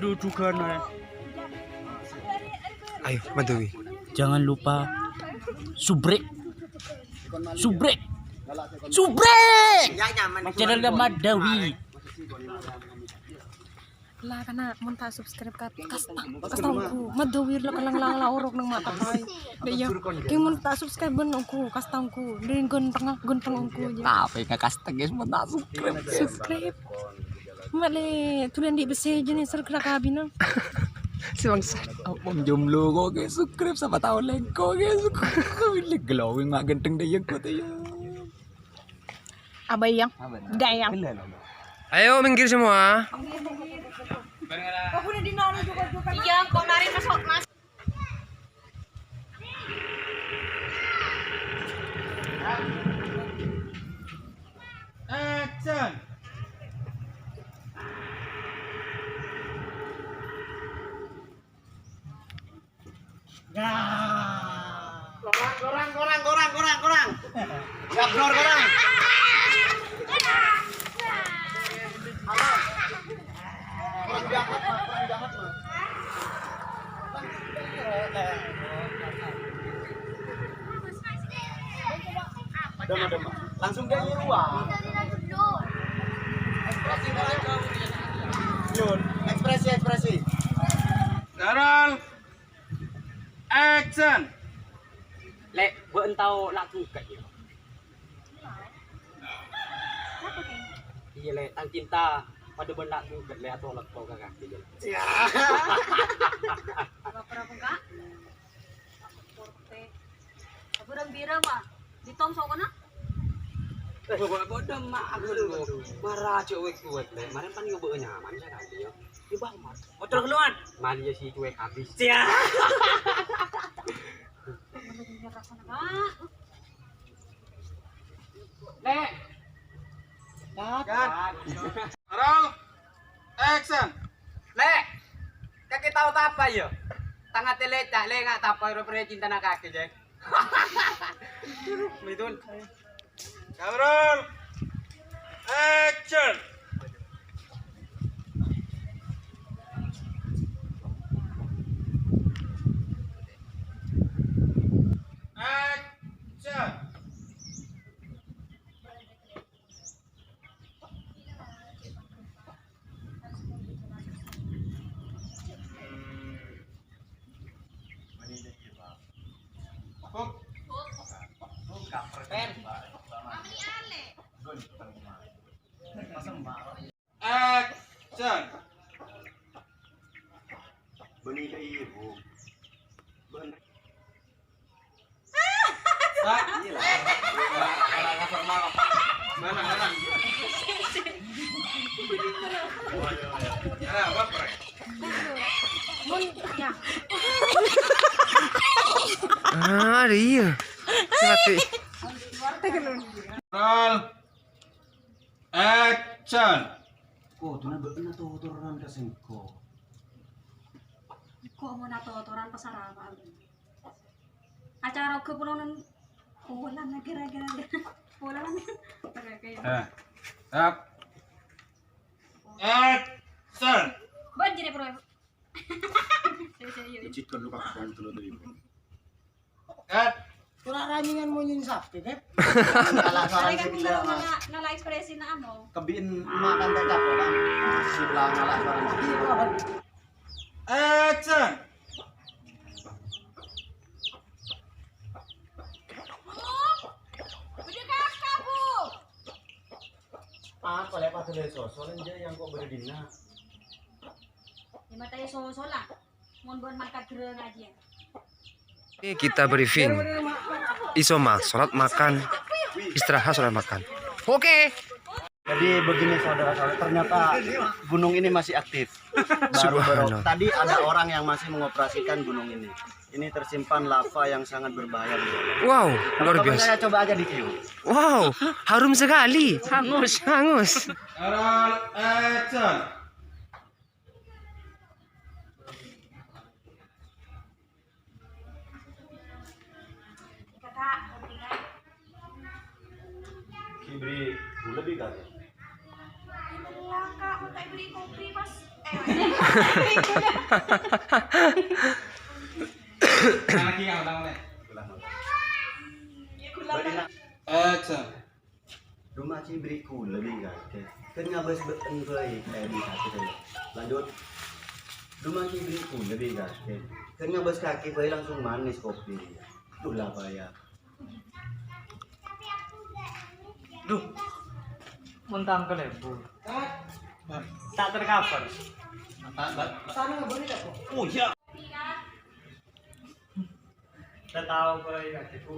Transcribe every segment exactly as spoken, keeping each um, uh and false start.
Dudukan ae. Ayo, Madawi. Jangan lupa subrek. Subrek. Subrek. Channel Madawi. La kana mon ta' subscribe ka kasta, kasta ongghu. Madawi la kalang-lang la orok nang mata pai. Dek ya, ki mon ta' subscribe bân ongghu, kasta ongghu. Dek ganteng, ganteng ongghu ya. Tapè ka kasta, guys, mon ta' subscribe. Subscribe. Male tulen di besi jenis serkera kabina. Si bangsa. Mon jomblo kok, guys, subscribe, sapa tao lengko, guys. Glowing mak ganteng dek ya, kok ya. Abayang. Dayang. Ayo minggir semua. Iya, kok mari masuk, Mas. Action. Ya. Korang, korang, korang, korang, korang, korang. Ya, benar, korang. Halo. Korang diangkat, Mas. Korang diangkat, Mas. Dama, dama. Langsung dia nyeruan. Ekspresi, ekspresi, ekspresi. Daral. Action! Lè', bâ'en tao la' ghugghâ', yâ? Iyâ, Lè', tang cinta padâ bân la' ghugghâ', Lè', atolot ka kakè, yâ. Yâ. Lapar apa enggak? Lapar, Pak. Bârâng bira, Pak? Di tong sokona? Eh, bawa bodoh, Mak. Aku dulu. Mara aja wek-wek, Lè'. Mara pan nyoba nyaman sakalè, yâ. Yâ, Bang, Mak. Botol keluar. Mali ya si cuek habis. Sia. Lè'. Cut. Cut. Roll. Action. Lè'. Kakè tao tapa, yâ? Tang atè Lè' ca', Lè' nga' tapa, ro-, pre cinta na kakè, Jek. Mitun. Kamron. Action. Action. Action. Bânnè ka ibu. Bân- Sa-, mana, mana? Mana, apa, Pre? Ah, iyâ. Mati. Roll. Action. Kodhuna bâ'na totoronan ka sèngko'. Kok mau nato atoran pasar apa? Acara oke pulonan. Pulang lagi, lagi, lagi. Pulang. Oke, oke, ya. Eh. Siap. Action. Ban jadi pro. Saya, saya, iya, iya. Ijit kan lu pakai dulu tuh, Ibu. Cut. Ora ranyingan monyin sapi, Beb. Kalah suara. Tadi kan bisa ngala-, ngala ekspresi na anu. Kebiin makan teh capolan. Sebelah kalah suara. Iya, Beb. Action. Bu, udah kakak, Bu. Apa lek pada dari sosol aja yang kok berdina? Ya, matanya sosol lah. Mon bân mangkat jero ngajiyân. Ini kita briefing. Isomal, sholat, makan, istirahat, sholat, makan. Oke. Jadi begini, saudara-saudara, ternyata gunung ini masih aktif. Baru-baru Subhanallah. Tadi ada orang yang masih mengoperasikan gunung ini. Ini tersimpan lava yang sangat berbahaya. Wow, luar biasa. Teman-teman saya coba aja dicium. Wow, harum sekali. Hangus, hangus. Roll action. Kibri gula bi kali. Minta beri kopi, Mas. Eh, Action. Duma ci beri kaulâ bi' kakè. Kan ngabâs bâ'en bhâi, eh, bi' kakè. Lanjut. Duma ci beri kaulâ bi' kakè. Kan ngabâs kakè bhâi langsung manis kopi. Duh, la bhâi. Duh. Mon tangkal, Bu. Tak tercover. Sana nggak boleh, Kak? Oh, iya. Udah tahu, Boy, adikku.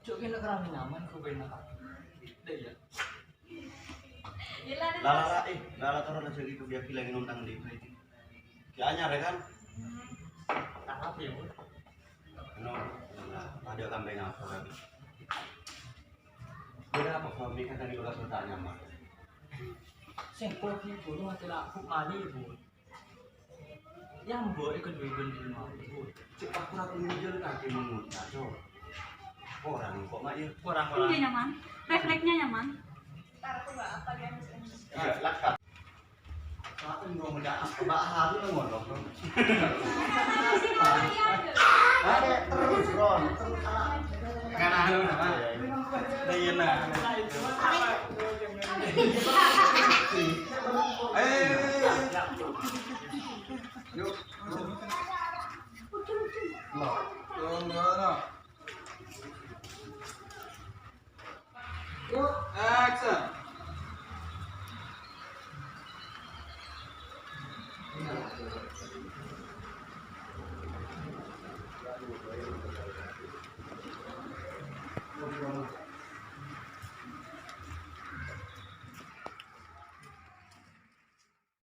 Cuk, kena kerang nyaman, ku kena, Kak. Deh, ya. Lala, eh, lala, turun aja gitu, biar bilangin untang di itu. Ya, anyar, ya, kan? Tak apa, ya, Bu. No, nah, ada sampai ngapa, kan? Udah apa, suami kan tadi udah bertanya, Mak? Sing kopi, Bu, lu mati laku, mali, Bu. Yang bawa ikut bibir di rumah, Bu. Cek aku ratu muncul kaki mengucap, Cok. Orang kok, Mak, ya? Orang, orang. Iya, nyaman. Refleksnya nyaman. Iya, lakat. Aku mau ngomong apa? Mbak Harun ngomong. Ada terus, Ron. Terus, salah. Kan anu, Mak. Iya, nah.